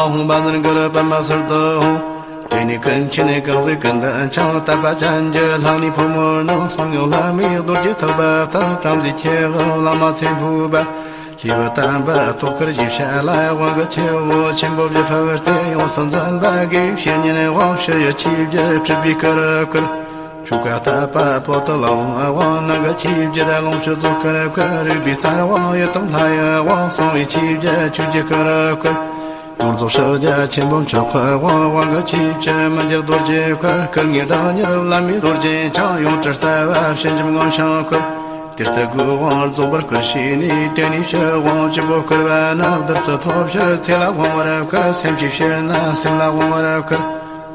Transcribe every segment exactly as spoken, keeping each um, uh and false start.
ཨ་ཧོང་བཛྲ་གུ་རུ་པདྨ་སིདྡྷི་ཧཱུྃ། དེ་ནས་ཀུན་མཁྱེན་གང་ཟག་ཀུན་ལྡན་འཆང་། དད་པ་ཅན་གྱི་ལྷ་ནི་ཕོ་མོ་རྣམས། གསང་སྔགས་བླ་མེད་རྡོ་རྗེ་ཐེག་པ་དང་། བྲམ་ཟེ་ཆེ་བ་བླ་མ་ཚེ་འཕོས་པ། སྐྱེས་བུ་དམ་པ་ཐུགས་ཁུར་ཞེས་བྱ་ལ། དབང་གི་ཆུ་བོ་ཆེན་པོ་བཞི་ཕུལ་ཏེ། ཡོངས་སུ་འཛིན་པ་དགེ་བའི་བཤེས་གཉེན་དབང་། ཕྱི་ཡི་ཆོས་བརྒྱད་སྲིད་པའི་སྐུ་རུ་བསྐུལ། ཆོ་ག་བཏབ་པ་པོ་ཏི་ལ་དབང་། ནང་གི་ཆོས་བརྒྱད་ལོངས་སྤྱོད་རྫོགས་སྐུ་རུ་བསྐུལ། རིག་པའི་རྩལ་དབང་ཡི་དམ་ལྷ་ཡི་དབང་། གསང་བའི་ཆོས་བརྒྱད་ཆོས་ཀྱི་སྐུ་རུ་བསྐུལ། ཡོངས་རྫོགས་ཕྱག་རྒྱ་ཆེན་པོ་མཆོག་གི་དབང་། དབང་གི་ཆོས་ཀྱི་མི་འགྱུར་རྡོ་རྗེ་བསྐུལ། སྐུ་ལྔའི་བདག་ཉིད་བླ་མེད་རྡོ་རྗེ་འཆང་། ཡོངས་གྲུབ་ལྟ་བ་ཕྱིན་ཅི་མངོན་ཞིང་བསྐུལ། དེ་ལྟར་སྒོས་དབང་རྫོགས་པར་བསྐུལ་བྱས་ནས། དེ་ནས་ཕྱི་དབང་བཅུ་པོ་བསྐུལ་བ་ན། བདུད་རྩི་ཐོབ་ཕྱིར་ཚེ་ལ་དབང་བར་བསྐུལ། སེམས་ཀྱི་ཕྱིར་ན་སེམས་ལ་དབང་བར་བསྐུལ།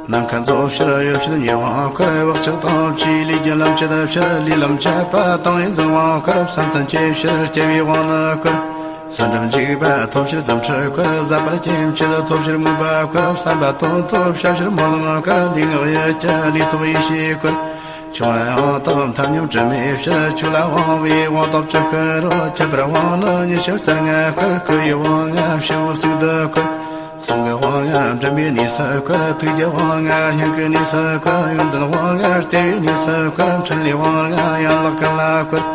ནམ་མཁའ་རྫོགས་ཕྱིར་ཡོད་ཕྱིར་ཉིད་དབང་བསྐུལ། བག་ཆགས་དང་བཅས་ལས་ཀྱི་ལམ་བཅད་ཕྱིར། ལས་ལམ་བཅད་པ་དང་ཡིད་འཛིན་དབང་བསྐུལ། བསམ་གཏན་སྐྱེ་ཕྱིར་སྐྱེ་བའི་དབང་ནི་བསྐུལ། ལྷུན་གྲུབ་འཇུག་པ་ཐོབ་ཕྱིར་རྫུ་འཕྲུལ་བསྐུལ། ཟད་པར་སྐྱེ་ཕྱིར་ཐོབ་ཕྱིར་མོས་པ་བསྐུལ། བསམ་པ་དོན་ཐོབ་བྱ་ཕྱིར་སྨོན་ལམ་བསྐུལ། ལུས་ངག་ཡིད་ཀྱི་ལུས་ཐོག་ཡེ་ཤེས་བསྐུལ། ཆོས་དབྱིངས་དང་ཐབས་མཉམ་དྲི་མེད་ཕྱིར། ཆོས་ལ་དབང་བའི་དབང་ཐོབ་ཅི་བསྐུལ་རུང་། ཁྱབ་པར་དབང་ནི་ཉི་ཤུ་རྩ་ལྔ་བསྐུལ། སྐུ་ཡི་དབང་ལྔ་ཕྱི་བོ་གཙུག་ཏུ་བསྐུལ། གསུང་གི་དབང་ལྔ་མགྲིན་པའི་གནས་སུ་བསྐུལ། ཐུགས་ཀྱི་དབང་ལྔ་སྙིང་གི་གནས་སུ་བསྐུལ། ཡོན་ཏན་དབང་ལྔ་ལྟེ་བའི་གནས་སུ་བསྐུལ། འཕྲིན་ལས་དབང་ལྔ་ཡན་ལག་ཀུན་ལ་བསྐུལ།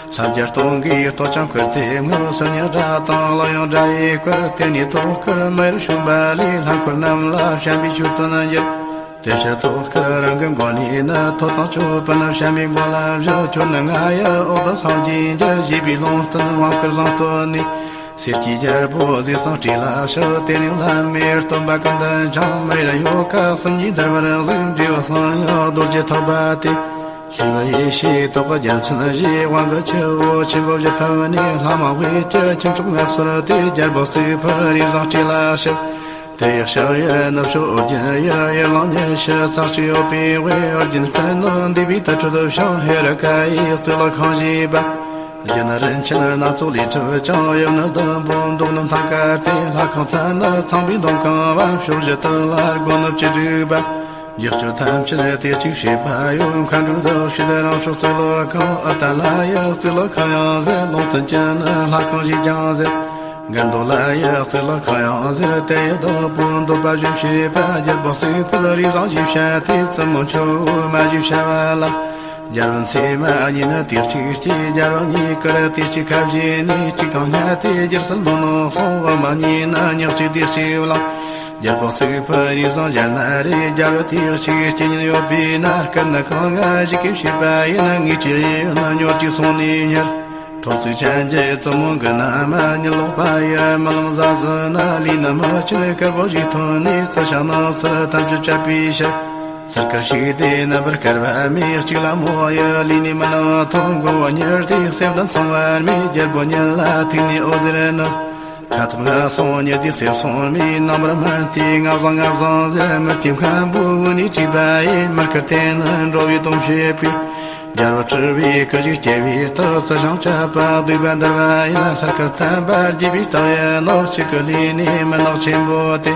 ལྷ་བརྒྱ་སྟོང་གིས་བསྟོད་ཅིང་བསྐུལ་ཏེ་བསྔོ། སིལ་སྙན་སྒྲ་དང་གླུ་དབྱངས་སྒྲ་ཡིས་བསྐུལ། དེ་ནས་ཐུགས་ཁུར་མེ་རུ་ཕྱུང་བ་ལས། ལྷ་འཁོར་རྣམས་ལ་བྱམས་པའི་མཆོད་རྟེན་འགྱུར། དེ་ཕྱིར་ཐུགས་ཁུར་རང་གི་མགོན་ནས་ནི། ཐོབ་དང་ཆོས་ཕུན་བྱམས་པའི་མགོན་ལ་བཞག་ཁྱོད་ནི་ང་ཡི་འོག་ཏུ་སངས་རྒྱས་འགྱུར། ཞེས་པའི་ལུང་བསྟན་དབང་བསྐུར་བཟང་བསྟོད་ནས། གསེར་གྱི་རྒྱལ་པོ་གཟིགས་སང་བྲིས་ལ་གཤེགས། དེ་ནས་བླ་མའི་སྟོན་པ་ཀུན་ལྡན་འཆང་། མི་ཡི་ཡོ་ག་གསུམ་གྱིས་འདུལ་བར་གཟིགས། འབྲས་བུ་གསང་སྔགས་རྡོ་རྗེ་ཐེག་པ་སྟེ། ཤེས་བ་ཡེ་ཤེས་ཏོག་གི་རྒྱལ་མཚན་བཞི། དབང་གི་ཆུ་བོ་ཆེན་པོ་བཞི་ཕུལ་ནས། ལྷ་མང་དབུས་ཀྱི་ཁྱུ་མཆོག་མངའ་གསོལ་ཏེ། རྒྱལ་པོ་གཙུག་ཕུད་རིས་བཟང་བྲིས་ལ་གཤེགས། དེ་ཡི་ཕྱག་གཡས་ནུབ་ཕྱོགས་ཨོ་རྒྱན་ཡུལ། ཡར་ལངས་ཉི་ཤུ་རྩ་གཅིག་ཡོད་པའི་དབུས། ཨོ་རྒྱན་སྤྲིན་ནག་འདུས་པའི་དུར་ཁྲོད་བྱུང་། ཧེ་རུ་ཀ་ཡི་གཙུག་ལག་ཁང་བཞེངས་པ། རྒྱུ་ནི་རིན་ཆེན་སྣ་ཚོགས་ལས་གྲུབ་ཅིང་། དབྱིབས་ནི་བདུན་པོ་མདོག་ནི་ཐང་དཀར་སྟེ། ལྷ་ཁང་ཚད་ནི་ཚངས་པའི་འདོམ་གང་བ། ཕྱོགས་བཞི་དག་ལ་སྒོ་ནི་བཅུ་དྲུག་པ། འགྱུར་སྤྱོད་ཐམས་ཅད་དེ་གཅིག་བྱེད་པ་ཡོད། མཁའ་འགྲོའི་བདག་བསྐྱེད་རང་ཕྱོགས་གཙུག་ལག་ཁང་། ཨུ་ཏྲ་ལ་ཡི་གཙུག་ལག་ཁང་ཡང་ཟེར། ལུང་བསྟན་ཅན་ནི་ལྷ་ཁང་ཞེས་ཀྱང་ཟེར། གནྡྷོ་ལ་ཡི་གཙུག་ལག་ཁང་ཡང་ཟེར། དེ་ཡི་བདག་པོ་འདོད་པ་བཞིན་བྱེད་པ། རྒྱལ་པོ་གཙུག་ཕུད་རིས་བཟང་ཞེས་བྱ་སྟེ། བཙུན་མོ་ཁྱོ་བོ་མ་ཞེས་བྱ་བ་ལ། རྒྱལ་པོ་མཚེ་མ་གཉིས་ནི་དུས་གཅིག་སྐྱེས། རྒྱལ་པོ་གཉིས་ཀར་དུས་གཅིག་ཁ་བཞེས་ནས། གཅིག་དང་སྙ་སྟེ་རྒྱལ་སྲིད་ལོ་ནོ་གསུངས། འོག་མ་གཉིས་ནི་ཉག་གཅིག་དུས་གཅིག་བླངས། རྒྱལ་པོ་གཙུག་ཕུད་རིས་བཟང་ཞལ་ན་རེ། རྒྱལ་པོ་དུས་གཅིག་སྐྱེས་ཉིན་ཡོད་པས་ན། སྐུ་ནི་གང་ང་ཞིག་གིས་བྱས་པ་ཡིན། ངེས་ཀྱི་ཡིན་ན་ཉོར་གཅིག་སོང་ནས་ཉར། ཐོར་ཚུགས་ཅན་གྱི་བཙུན་མོ་གི་ན་མ། ཉིད་ལོག་པ་ཡི་རྨི་ལམ་ཟ་ཟི་ན། ལུས་ནི་མི་ཆེན་དཀར་པོ་ཞིག་ཐོན་ནས། རྩི་ཤིང་ནགས་ཚལ་ཐམས་ཅད་བཅད་པའི་ཕྱིར། ཚུར་ཁར་ཞིག་སྟེ་རྣམ་པར་དཀར་བ་མེད། གཅིག་ལ་མོ་ཡི་ལུས་ནི་མི་ནག་ཐོན། མགོ་བོ་ཉེར་ཏེ་གསེབ་མདུན་ཚང་བར་མེད། རྒྱལ་པོ་ཉིད་ལ་ཐུག་ནས་འོད་ཟེར་ནི། ཁ་དོག་ལྔ་སོང་ཉེར་ཏེ་གསེབ་སོང་མེད། རྣམ་པར་སྨིན་ཏེ་ལྔ་བཟང་ལྔ་བཟང་ཟེར། མུར་ཏེ་མཁན་པོའི་འོད་ནི་བྲིས་པ་ཡི། མར་ཁུ་དེ་ནི་འགྲོ་བའི་དོན་བྱེད་པའི། རྒྱལ་བ་སྤྲུལ་པའི་སྐུ་ཞིག་སྐྱེ་བའི་རྟགས། རྩི་ཤིང་བཅད་པ་བསྡུས་པ་འདུལ་བ་ཡིན། སར་ཁར་ཐམ་པར་རྒྱས་པའི་རྟགས་ཡིན་ནོ། གཅིག་གི་ལུས་ནི་མི་ནག་ཆེན་པོ་སྟེ།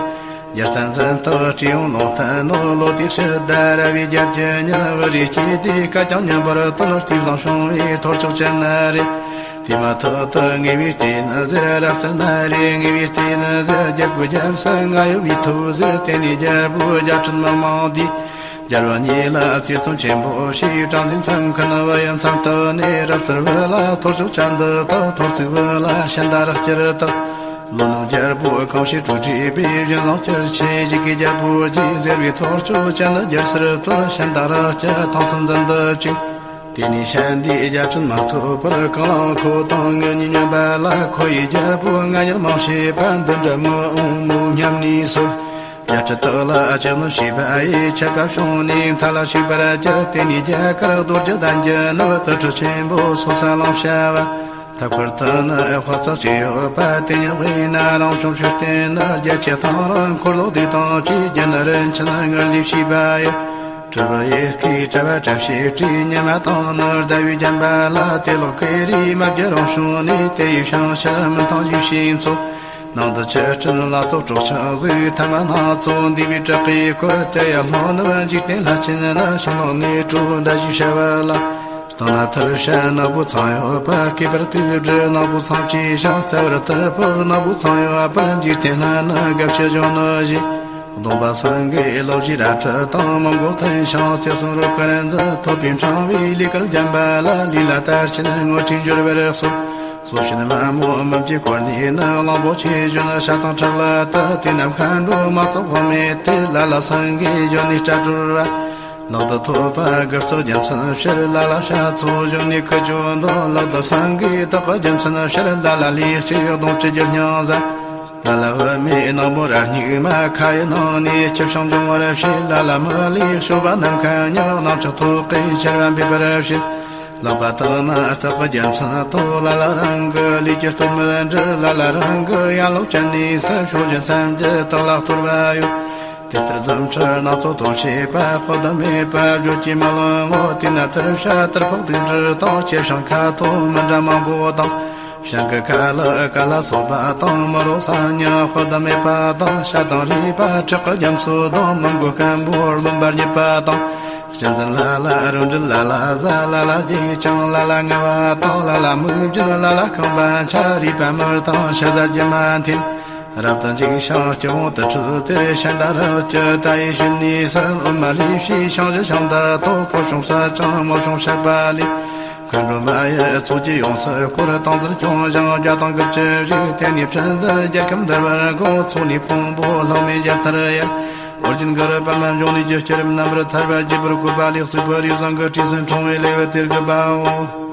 རྒྱལ་མཚན་འཛིན་རྟགས་བྲིས་ཡོང་ལོ་ཐན་ནོ། ལོ་དེའི་ཕྱི་ཟླ་ར་བའི་རྒྱལ་གྱི་ཉིན། བུ་རིགས་སྐྱེས་ཏེ་སྐད་ཀྱང་སྙན་པར་ཐོན། ལྟས་བཟང་བྱུང་བའི་ཐོར་ཅོག་ཅན་ན་རེ། དེ་མ་ཐག་ཏུ་ངེས་པའི་ལྟས་ནི་ཟེར། རབ་གསལ་ན་རེ་ངེས་པའི་ལྟས་ནི་ཟེར། རྒྱལ་པོའི་རྒྱལ་སྲིད་ང་ཡོད་པའི་ཐུགས་ཟེར། དེ་ནས་རྒྱལ་པོའི་རྒྱལ་ཕྲན་མི་མང་འདུས། རྒྱལ་བ་ཉིད་ལ་བརྩེ་དུང་ཆེན་པོ་བྱས། སྦྲང་རྩིའི་མཚམས་ཁུན་བུ་ཡི་མཚམས་དག་ནས། རབ་གསལ་བུ་ལ་ཐོར་ཅོག་ཅན་འདི་དག་ཐོར་ཚུགས་བུ་ལ་ཤན་དང་ར་སྐྱེར་དག་ལོ་ནུབ་རྒྱལ་པོ་གང་བྱེད་དྲུག་བྲིས་པའི། བཞིན་བཟང་སྐྱེར་ཆེ་ཞིག་གི་རྒྱལ་པོ་རྗེ། གཟེར་བའི་ཐོར་ཅོག་ཅན་ནི་རྒྱལ་སྲིད་དོན། ཤན་དང་ར་སྐྱེར་ཐང་ཚུན་འཛིན་དུ་བཅུག་དེ་ནས་ཤན་འདིའི་རྒྱལ་ཕྲན་མ་ཐོབ་པར། གང་ལ་ཁོ་དང་ངེད་གཉིས་མཉམ་པ་ལ། ཁོ་ཡི་རྒྱལ་པོ་ང་ཉིད་མང་བྱེད་པ། འདི་འདྲ་མི་འོང་མོ་སྙམ་ནུས་སོ། རྒྱལ་ཕྲན་དག་ལ་ལྕགས་སྣོད་བྱས་པ་ཡི། ཆད་པ་བྱུང་ནས་མཐའ་ལ་ཞུགས་པར་གྱུར། དེ་ནས་རྒྱ་གར་རྡོ་རྗེ་གདན་གྱི་ནུབ། དུར་ཁྲོད་ཆེན་པོ་སོ་ས་ལང་བྱ་བ། ཐབ་ཁུར་དུ་ནི་དཔག་ཚད་ཅིག་ཡོད་པ། དེ་ཉིད་དབུས་ན་རང་བྱུང་མཆོད་རྟེན་ནི། རྒྱ་ཆེ་ཐང་རིང་འཁོར་ལོ་བདུན་དང་བཅས། རྒྱུ་ནི་རིན་ཆེན་དངུལ་ལས་བྱས་པ་ཡི། གྲུབ་པའི་ཡེ་ཤེས་དྲ་བ་བཀྲ་ཤིས་སྤྲས། ཉི་མ་དང་ནི་ཟླ་བའི་རྒྱན་པ་ལ། ཏེ་ལོ་ཀེ་རི་མ་བརྒྱུད་རང་བྱུང་ནས། དེ་ཡི་བྱང་ཕྱིར་མི་མཐོང་ཡེ་ཤེས་མཚོ། ནང་དུ་ཆུ་སྤྲིན་ལ་སོགས་སྲོག་ཆགས་གཟུགས། ཐ་མ་སྣ་ཚོགས་འདུས་པའི་བྲག་གི་ཁུར། དེ་ཡི་ལྷོ་ནུབ་འཇིག་རྟེན་ལྷ་ཆེན་ནི། ཕྱོགས་ནག་ནས་དྲོ་ཟླ་བཞིན་བྱ་བ་ལ། སྟེང་ན་ཐར་ཤ་ནག་པོ་ཚང་ཡོད་པ། སྐེད་པར་དུག་སྦྲུལ་ནག་པོ་ཚང་བཅས་ཤིང་། རྩ་བར་ཏུར་ཕུབ་ནག་པོ་ཚང་ཡོད་པར། འཇིག་རྟེན་ལྷ་ནི་དགའ་བྱེད་བཞུགས་ནོ་ཞེས། སྡོམ་པ་སེང་གེ་ལོ་བཞིའི་རལ་གྲི་དང་། མི་མགོ་མཐིང་ཤིང་རྩེ་གསུམ་རོ་དཀར་འཛིན། ཐོད་པའི་འཕྲེང་བས་ལས་དཀར་བརྒྱན་པ་ལ། ལུས་ལ་དར་ཆེན་དངུལ་ཁྲི་འབྱོར་བར་གསོལ། གསོལ་བྱེད་མ་མོ་མུ་བརྒྱུད་བསྐོར་ནས་ནི། གླང་པོ་ཆེ་བཞོན་ནི་ཕྱག་དང་ཕྲག་ལ་བཏབ། དེ་རྣམས་མཁའ་འགྲོ་མ་ཚོགས་དབང་མེད་དེ། ལ་ལ་སེང་གེ་བཞོན་ནས་སྐྲ་བྲེགས་པ། ལག་ཏུ་ཐོད་པ་དགུ་བཙུགས་རྒྱལ་མཚན་ཕྱིར། ལ་ལ་ཤ་ཚོགས་བཞོན་ནས་ཁུ་བྱུག་འདོན། ལག་ཏུ་སེང་གེའི་ཐོད་པ་རྒྱལ་མཚན་ཕྱིར། ལ་ལ་ལུས་གཅིག་གདོང་གཅིག་གི་སྙིང་གཟན། ལ་ལ་བུད་མེད་ནག་པོ་རྭ་སྙིགས་མ། ཁ་ཡི་ནང་ནས་ཆུ་བྱུང་འབྱུང་བར་བྱེད། ལ་ལ་མི་ལུས་གཤོག་པ་རྣམས་ཁ་ཉིལ། གནམ་ལྕགས་ཐོག་གི་ཆར་བ་འབེབས་པར་བྱེད། ལག་པ་དག་ན་སྟག་གི་རྒྱལ་མཚན་ཐོགས། ལ་ལ་རང་གི་ལུས་ཀྱི་སྟོབས་མི་འགྲུབ། ལ་ལ་རང་གི་ཡན་ལག་ཅན་ནི་སུ། ཕྱོགས་བཞི་མཚམས་བརྒྱད་དག་ལ་གཏོར་བ་ཡོད། དེ་ལྟར་རྫུ་འཕྲུལ་སྣ་ཚོགས་སྟོན་བྱེད་པ། དཔག་ཏུ་མེད་པ་བརྗོད་ཀྱིས་མི་ལང་ངོ་། དེ་ན་ཐར་ཤ་ཏུར་ཕུབ་དུག་སྦྲུལ་དང་། ཕྱེ་ཕྱང་ཁ་དོག་མི་འདྲ་མང་པོ་དང་། ཞིང་གི་ཁ་ལ་ཀ་ལ་སོགས་པ་དང་། མི་རོ་ས་ཉ་དཔག་ཏུ་མེད་པ་དང་། ཤ་དང་རུས་པ་ཁྲག་གི་རྒྱ་མཚོ་དང་། མི་མགོ་སྐམ་པོ་རློན་པ་རྙིད་པ་དང་། གཅན་གཟན་ལ་ལ་རུ་འདྲིལ། ལ་ལ་གཟའ། ལ་ལ་རྒྱུག་ཆང་། ལ་ལ་ངུ་བ་དང་། ལ་ལ་མིག་འབྱིན། ལ་ལ་རྐང་པ་འཆའ། རུས་པ་མིར་དང་ཤ་ཟ་རྒྱུ་མ་འཐེན། རབ་ཏུ་འཇིགས་ཤིང་སྤྱི་བོ་དུར་ཁྲོད་དེར། ཤིང་རྟ་རི་ལྕི་ཏཱ་ཡི་ཞོན་ནས་སུ། འོ་མ་ལུས་ཕྱིས་ཤིང་བཞི་ཤིང་རྟ་ཐོག་ཕོ་ཤིང་སྲ་ཅང་མོ་ཤིང་ཤ་པ་ལས། མཁའ་འགྲོ་མ་ཡི་ཚོགས་ཀྱིས་ཡོངས་སུ་བསྐོར། དང་ཚུལ་ཁྱུང་ཞང་བརྒྱ་དང་དགུ་བཅུ་བཞུགས། དེ་ནས་ཕྲིན་ལས་རྒྱལ་ཁམས་འདུལ་བར་དགོངས། ཚོགས་ནི་ཕུང་པོ་ལྷག་མེད་འཇའ་ལྟར་ཡལ། ཨོ་རྒྱན་གུ་རུ་པདྨ་འབྱུང་གནས་ཀྱི་སྐྱེ་རབས་རྣམ་པར་ཐར་པ་རྒྱས་པར་བཀོད་པ་ལས་གཙོས་པའི་རིགས་བཟང་གི་བྲིས་སུ་འཁྲུངས་པའི་ལེའུ་སྟེ་དགུ་པའོ།